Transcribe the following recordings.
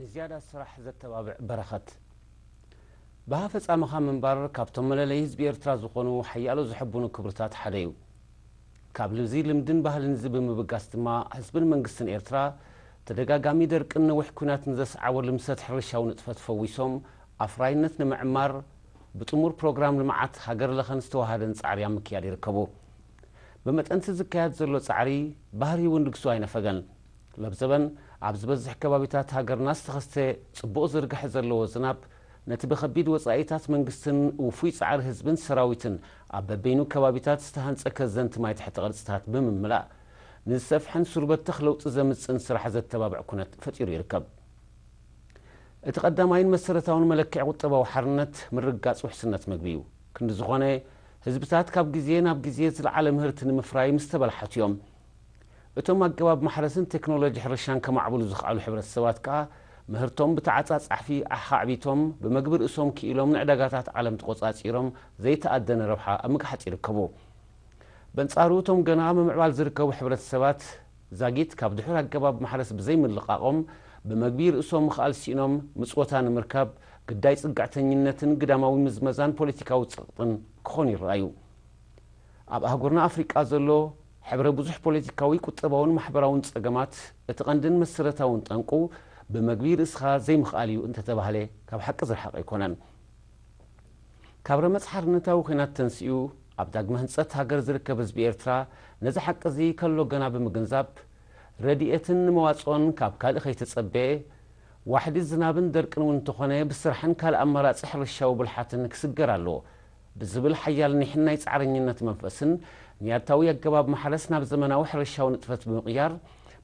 ንዝያዳ ስራሕ ዘተባብዕ በረኸት። ብሃ ፈጻምኻ ምንባር ካብቶም መለለዪ ህዝቢ ኤርትራ ዝኾኑ ሓያሎ ዘሐብኑ ክብርታት ሓደ እዩ። ካብ ልብዚ ልምድን ባህልን እዚ ብምብጋስ ድማ ህዝብን መንግስትን ኤርትራ ተደጋጋሚ ደርቅን ነዊሕ ኲናት ንዘስዓቦ ልምሰት ሕርሻዊ ንጥፈት ፈዊሶም ኣፍራይነት ንምዕማር ብጥሙር ፕሮግራም ልምዓት ሃገር ለኸን ዝተዋሃደን ጻዕሪ ኣብ ምክያድ ይርከቡ። ብመጠንቲ ዝካየድ ዘሎ ጻዕሪ ባህሪ እውን ድግሱ ኣይነፈገን። ለብዘበን ኣብ ዝበዝሕ ከባቢታት ሃገርና ዝተኸስተ ጽቡቕ ዝርግሐ ዘለዎ ዝናብ ነቲ ብኸቢድ ወጻኢታት መንግስትን ውፉይ ጻዕሪ ህዝብን ሰራዊትን ኣብ በበይኑ ከባቢታት ዝተሃንጸ ከዘንቲ ማይ ትሕቲ ቅርጽታት ብምምላእ ንዝሰፍሐን ሱር በተኽ ለውጢ ዘምጽእን ስራሕ ዘተባብዕ ኩነት ፈጢሩ ይርከብ። እቲ ቀዳማይን መሰረታውን መለክዒ ቁጠባዊ ሓርነት ምርግጋጽ ውሕስነት ምግቢ እዩ። ክንዲ ዝኾነ ህዝብታት ካብ ግዜ ናብ ግዜ ዝለዓለ ምህርቲ ንምፍራይ ምስ ተበላሓቱ እዮም። እቶም ኣገባብ ማሕረስን ቴክኖሎጂ ሕርሻን ከማዕብሉ ዝኸኣሉ ሕብረተሰባት ከኣ ምህርቶም ብተዓጻጻሕፊ ኣኻዕቢቶም ብመግቢ ርእሶም ክኢሎም ንዕዳጋታት ዓለም ተቖጻጺሮም ዘይተኣደነ ረብሓ ኣብ ምግሓጽ ይርከቡ። በንጻሩ እቶም ገና ኣብ ምምዕባል ዝርከቡ ሕብረተሰባት ዛጊት ካብ ድሑር ኣገባብ ማሕረስ ብዘይምልቓቖም ብመግቢ ርእሶም ምኽኣል ስኢኖም ምጽወታ ንምርካብ ግዳይ ጽግዕተኝነትን ግዳማዊ ምዝመዛን ፖለቲካዊ ጸቕጥን ክኾኑ ይረኣዩ። ኣብ ኣህጉርና ኣፍሪቃ ዘሎ ሕብረ ብዙሕ ፖለቲካዊ፣ ቁጠባውን ማሕበራውን ጸገማት እቲ ቀንድን መሰረታውን ጠንቁ ብመግቢ ርእስኻ ዘይምኽኣል እዩ እንተተባህለ ካብ ሓቂ ዝረሓቐ ኣይኮነን። ካብ ረመጽ ሓርነታዊ ኲናት ተንሲኡ ኣብ ዳግመ ህንጸት ሃገር ዝርከብ ህዝቢ ኤርትራ ነዚ ሓቂ እዚ ከሎ ገና ብምግንዛብ ረድኤትን መዋጽኦን ካብ ካልእ ከይተጸበየ ዋሕዲ ዝናብን ደርቅን እውን እንተኾነ ብስራሕን ካልእ ኣማራጺ ሕርሻዊ ብልሓትን ክስገር ኣለዎ ብዝብል ሓያል ኒሕን ናይ ጻዕረኝነት መንፈስን ንያታዊ ኣገባብ ማሕረስ ናብ ዘመናዊ ሕርሻዊ ንጥፈት ብምቕያር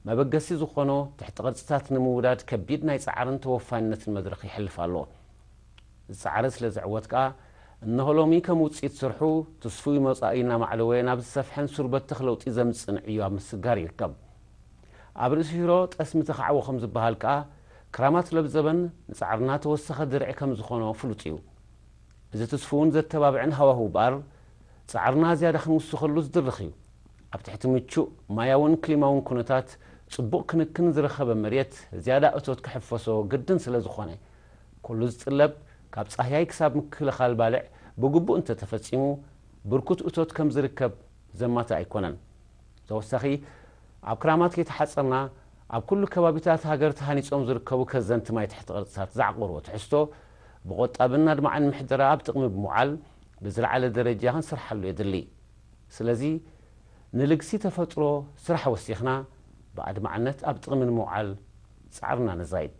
መበገሲ ዝኾኖ ትሕቲ ቅርጽታት ንምውዳድ ከቢድ ናይ ጻዕርን ተወፋይነትን መድረኽ ይሕልፍ ኣሎ። ዝጸዓረ ስለ ዝዕወት ከኣ እነሆ ሎሚ ከም ውጽኢት ስርሑ ትስፉይ መጻኢ እናማዕለወ ናብ ዝሰፍሐን ሱር በተኽ ለውጢ ዘምጽእን ዕዮ ኣብ ምስጋር ይርከብ። ኣብ ርእሲ ሽሮ ጠስሚ ተኻዕቦ ከም ዝበሃል ከኣ ክራማት ለብዘበን ንጻዕርና ተወሰኸ ድርዒ ከም ዝኾኖ ፍሉጥ እዩ። እዚ ትስፉውን ዘተባብዕን ሃዋህው እምበኣር ጻዕርና ዝያዳ ክንውስኸሉ ዝድርኽ እዩ። ኣብ ትሕቲ ምቹእ ማያውን ክሊማውን ኩነታት ጽቡቕ ክንክን ዝረኸበ መሬት ዝያዳ እቶት ክሕፈሶ ግድን ስለ ዝኾነ ኩሉ ዝጥለብ ካብ ጻህያይ ክሳብ ምክልኻል ባልዕ ብግቡእ እንተተፈጺሙ ብርኩት እቶት ከም ዝርከብ ዘማትእ ኣይኮነን። ተወሳኺ ኣብ ክራማት ከይተሓጸርና ኣብ ኩሉ ከባቢታት ሃገር ተሃኒጾም ዝርከቡ ከዘንቲ ማይ ትሕቲ ቅርጽታት ዝዓቆርዎ ትሕዝቶ ብቆጣብን ኣድማዕን ምሕደራ ኣብ ጥቕሚ ብምውዓል ብዝለዓለ ደረጃ ክንሰርሓሉ የድሊ። ስለዚ ንልግሲ ተፈጥሮ ስራሕ ወሲኽና ብኣድማዕነት ኣብ ጥቕሚ ንምውዓል ጻዕርና ነዛይድ።